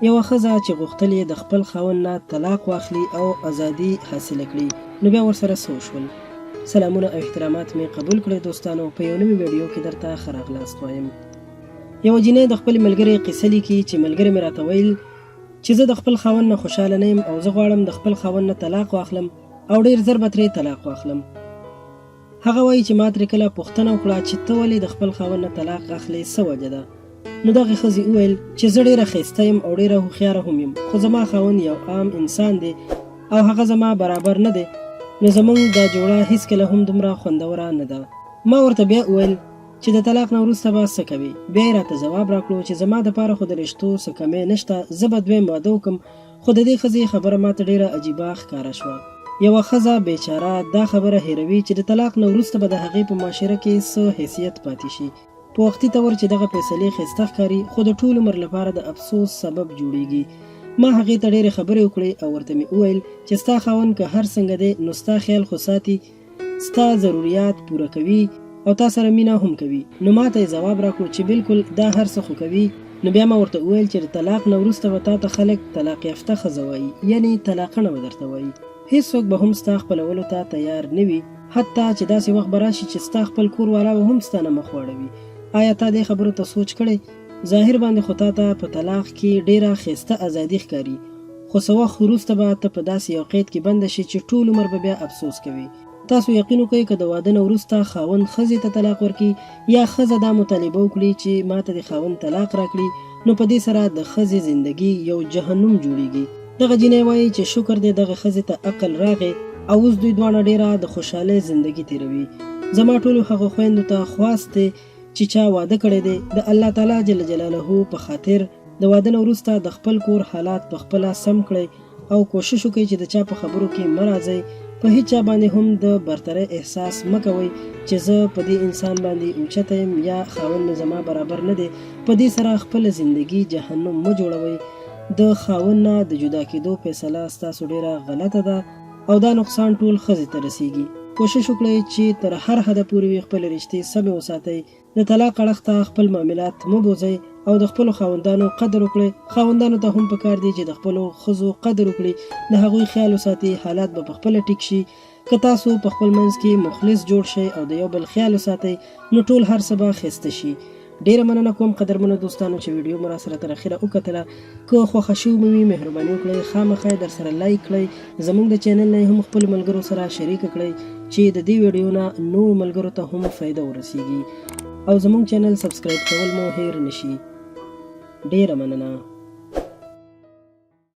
یوه ښځه چې غوښتل یې د خپل خاوند نه طلاق واخلي او ازادي حاصله کړي نو بیا ورسره څه وشول؟ سلامونه او احترامات مې قبول کړئ دوستانو په یو نوي ویډیو کې درته ښه راغلاست وایم. یوه جینۍ د خپلې ملګرې قصه لیکي چې ملګرې مې راته ویل چې زه د خپل خاوند نه خوشحاله نه یم او زه غواړم د خپل خاوند نه طلاق واخلم او ډیر زر به ترې طلاق واخلم. هغه وايي چې ما ترې کله پوښتنه وکړه چې ته ولې د خپل خاوند نه طلاق اخلې څه وجه ده؟ نو دغې ښځې وویل چې زه ډېره ښایسته یم او ډېره هوښیاره هم یم خو زما خاوند یو عام انسان دی او هغه زما برابر نه دی نو زمونږ دا جوړه هیڅکله هم دومره خوندوره نه ده. ما ورته بیا وویل چې د طلاق نه وروسته به څه کوې؟ بیا یې راته ځواب راکړو چې زما دپاره خو د رشتو څه کمی نشته زه به دویم واده وکړم خو د دې ښځې خبره ماته ډېره عجیبه ښکاره شوه. یوه ښځه بېچاره دا خبره هېروي چې د طلاق نه وروسته به د هغې په معاشره کې څه حیثیت پاتې شي. په وختي طور چې دغه فیصلې ښایسته ښکاري خو د ټول عمر لپاره د افسوس سبب جوړېږي. ما هغې ته ډېرې خبرې وکړې او ورته مې وویل چې ستا خاوند که هر څنګه دی نو ستا خیال خو ساتي، ستا ضروریات پوره کوي او تا سره مینه هم کوي نو ماته یې ځواب راکړو چې بلکل دا هر څه خو کوي نو بیا ما ورته وویل چې د طلاق نه وروسته به تاته خلک طلاق یافته ښځه وایي یعنی طلاقڼه به درته وایي هیڅوک به هم ستا خپلولو ته تیار نه وي حتی چې داسې وخت به راشي چې ستا خپل کور والا به هم ستا نه مخ واړوي آیا تا دې خبرو ته سوچ کړی ظاهر باندې خو تاته په طلاق کې ډیره ښایسته ازادي ښکاري خو څه وخت وروسته به ته په داسې یو قید کې بنده شې چې ټول عمر به بیا افسوس کوې. تاسو یقین وکړئ که د واده نه وروسته خاوند ښځې ته طلاق ورکړي یا ښځه دا مطالبه وکړي چې ماته دې خاوند طلاق راکړي نو په دې سره د ښځې زندګي یو جهنم جوړیږي. دغه جینۍ وایي چې شکر دی دغه ښځې ته عقل راغی او اوس دوی دواړه ډیره د خوشحالۍ زندګي تیروي. زما ټولو هغو خویندو ته خواست دی چې چا واده کړی دی د الله تعالی جل جلاله په خاطر د واده نه وروسته د خپل کور حالات په خپله سم کړئ او کوشش وکړئ چې د چا په خبرو کې مه راځئ، په هیچا باندې هم د برترۍ احساس مه کوئ چې زه په دې انسان باندې اوچته یم یا خاوند مې زما برابر نه دی، په دې سره خپله زندګي جهنم مه جوړوئ، د خاوند نه د جدا کیدو فیصله ستاسو ډیره غلطه ده او دا نقصان ټول ښځې ته رسیږي، کوشش وکړئ چې تر هر حده پورې وي خپلې رشتې سمې وساتئ. د طلاق اړخ ته خپل معاملات مه بوځئ او د خپلو خاوندانو قدر وکړئ، خاوندانو ته هم پکار دي چې د خپلو ښځو قدر وکړي، د هغوی خیال وساتي، حالات به پخپله ټیک شي، که تاسو په خپل منځ کې مخلص جوړ شئ او د یو بل خیال وساتئ نو ټول هر څه به ښایسته شي. ډیره مننه کوم قدرمنو دوستانو چې ویډیو مو راسره تر اخیره وکتله، که خوښه شوې مو وي مهرباني وکړئ خامخا یې درسره لایک کړئ، زموږ د چینل نه یې هم خپلو ملګرو سره شریکه کړئ چې د دې ویډیو نه نورو ملګرو ته هم فایده ورسیږي او زموږ چینل سبسکرایب کول مو هیر نشي. ډیره مننه.